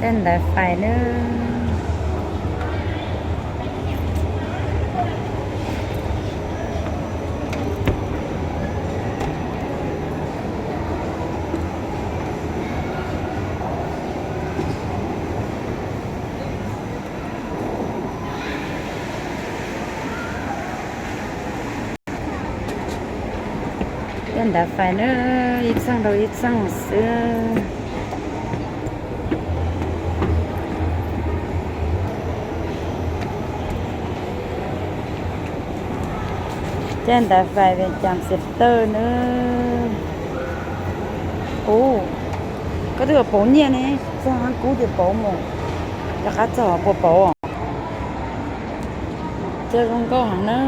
Tej ntawv fais na. Tej ntawv fais na, ib txheej rau ib txheej xwb. Tej ntawv fais Vias Cas Xees Tawj na. Ub, koj twb yuav pauv nyiaj ne, txog hab kub tias pauv mus, rov qab txog puas pauv? Cog zoo nkauj heev na.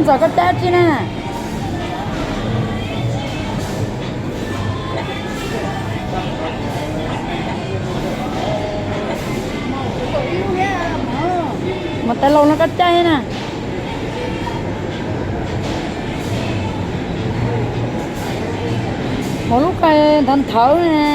Nkauj Ntxawm, koj caij tsi na? Mas tais laus no koj caij na. Mus lub koj nthawv nthawv na.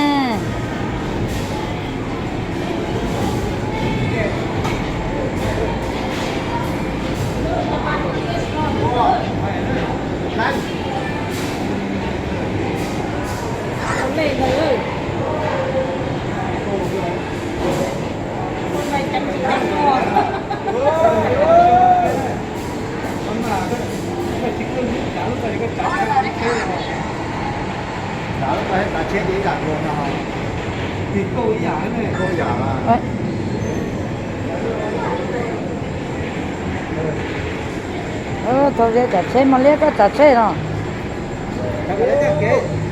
Thaum ze tsav tsheb, Mos Liab koj tsav tsheb no.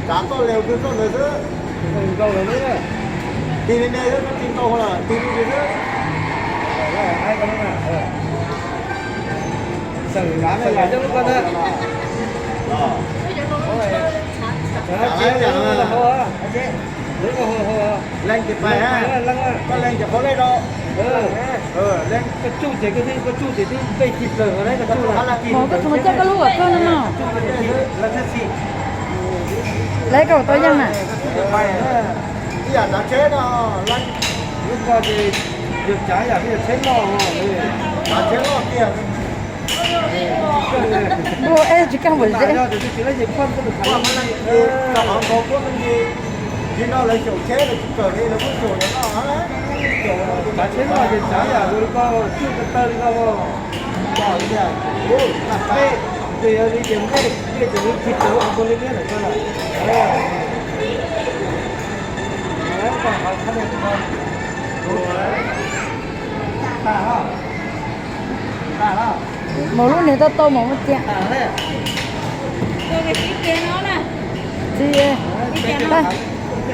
Tsav txoj lw twg txoj ntawd xwb. Tig me me xwb, tig tau lawm, tig me me xwb. Leej ces pais, koj leej ces qhov lej rau. Koj tsuj ces koj tsuj ces twb npej ci plaws, koj tsuj, koj tsuj mas coj koj lub kom kawg no no. Lawv koj tau yeej na. Ib yam tsav tsheb no, lub ko ces yog tsav yam li tsheb loj, tsav tsheb loj tiag. Ua eb tsis kaj npaum zeb. Tsis no lawv xyaum tsheb lawv tsis kawm li, lawv muab xyaum lawv noj. Tsav tsheb loj ces tsav yam li ko, tsuj ko taw li ko. Ces yog li ces npej, npej ces lub tsis tau ua li liab lawm ko lawm. Mus lub niag tau tau mus ua tiag.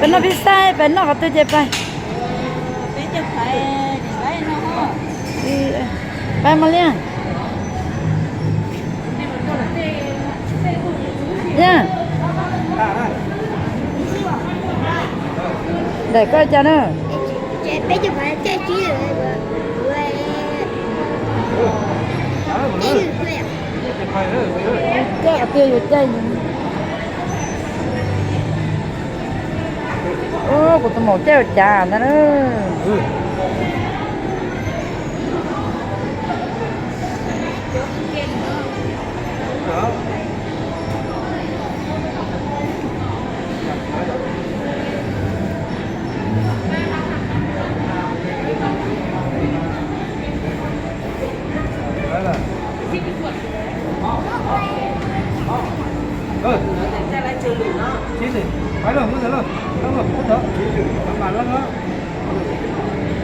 Peb noj pib saib, peb noj qhov twg ces pais. Pais Mos Liab. Ntawm koj cas na? Caij qhov twg yuav caij. Kuv tus maum caij ua cas ntag na.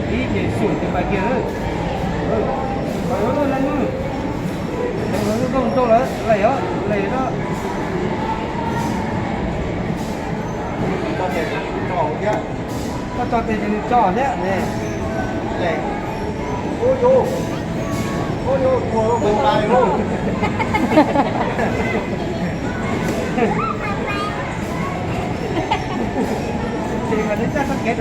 Ib ces xum ces pais kiag. Pais lub leej, lub nkauj nraug lawm, lem os, lem no. Koj tso tes ces nws tso thiab ne. Ub, ub, ub, tus tais lauj. Los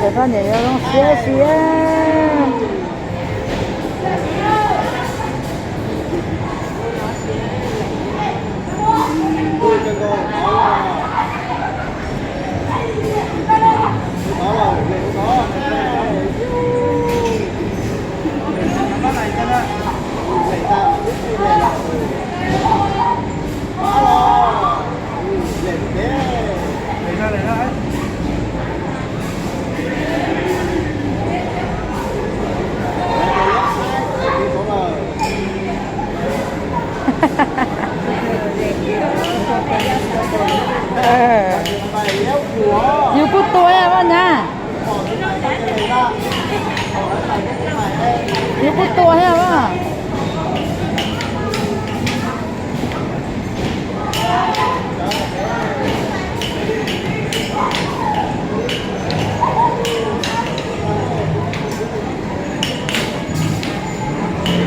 cov poj niam yuav zoo siab siab. Yus kuj tua thiab vaj na. Yus kuj tua thiab vaj.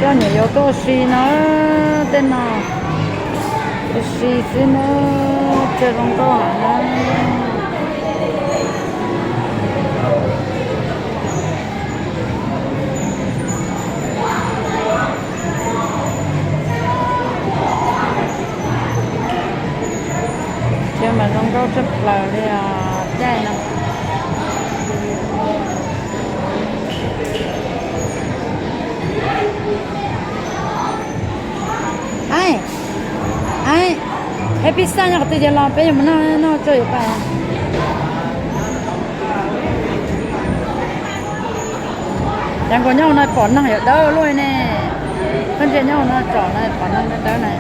Coj niam yuav tuaj ua si no, tej no ua si xwb na, tsis zoo nkauj heev na. Tsiaj mas zoo nkauj tshaj plaws li os, caij no. Aib, aib, peb pizza nyob qhov twg ces los peb yuav mus noj, noj tso yuav pais. Cas nkaus nyob hauv no pom neeg yuav dawb luaj ne. Koj ntsia nyob hauv no tsom no pom neeg dawb dawb na.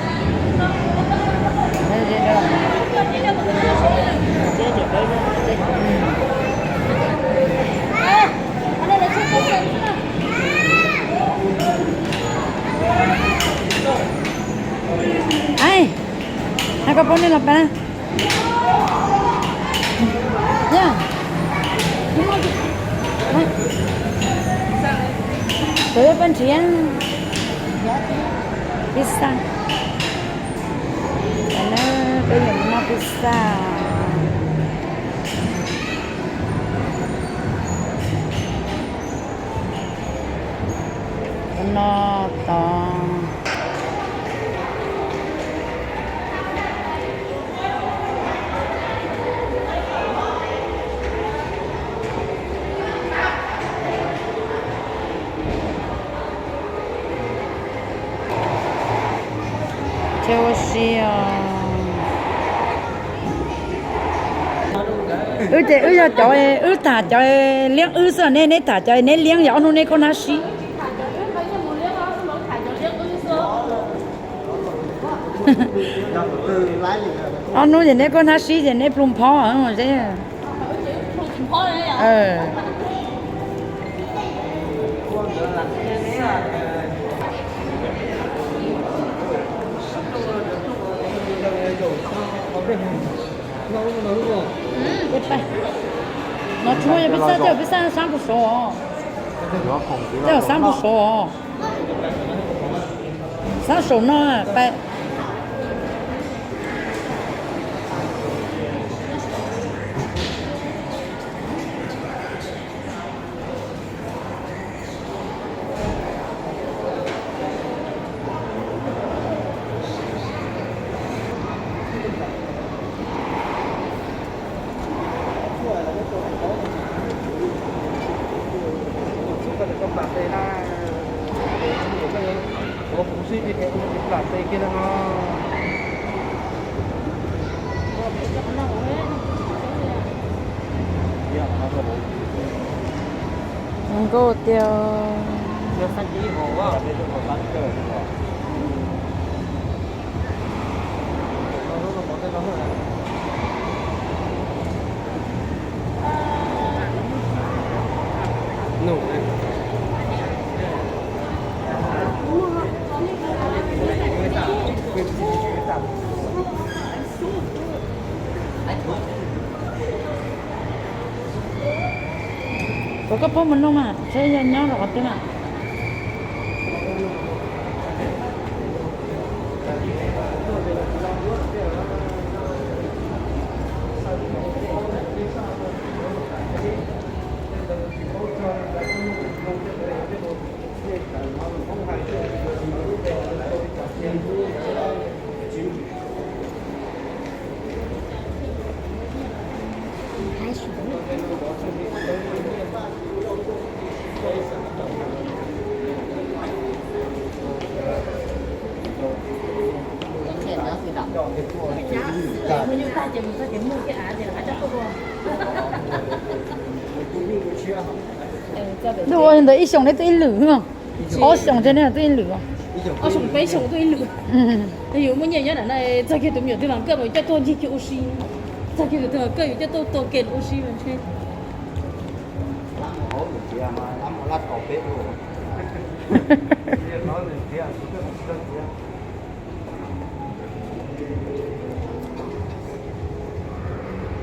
Aib, hais koj pab nej los pab. Yog, kuv yuav pab nrhiav pizza. Peb yuav noj pizza. No tod. Thiab ua si os. Wb ces wb yog cov, wb tham cov liab wb xwb ne, neb tham cov neb liab, yog ob hnub neb kuj hnab sib. Ob hnub ces neb kuj hnab sib ces neb plhu nphob. No tshuav yog peb xaj, tej zaum peb xaj sab npau suav os. Tej zaum sab npau suav os. Sab saum no pais. Zoo nkauj tiag. Koj pab mus noj mas, saib yog nyob rau qhov twg mas. Ntuj, ua ntawd ib xyoos nej twb ib lwm, ob xyoos ces nej twb ib lwm. Ob xyoos peb xyoos twb ib lwm. Yus muaj nyiaj nyob nram no, txog kiag tus me nyuam twg los koj mus coj tuaj ncig kiag ua si, txog kiag tus twg los koj yuav coj tuaj tua kem ua si mas ntshe. Lab mus hauv nws tiav mas lab mus lab kaus peb ua. Tiav hauv nws tiav, kuv twb hais tsis tau tiav.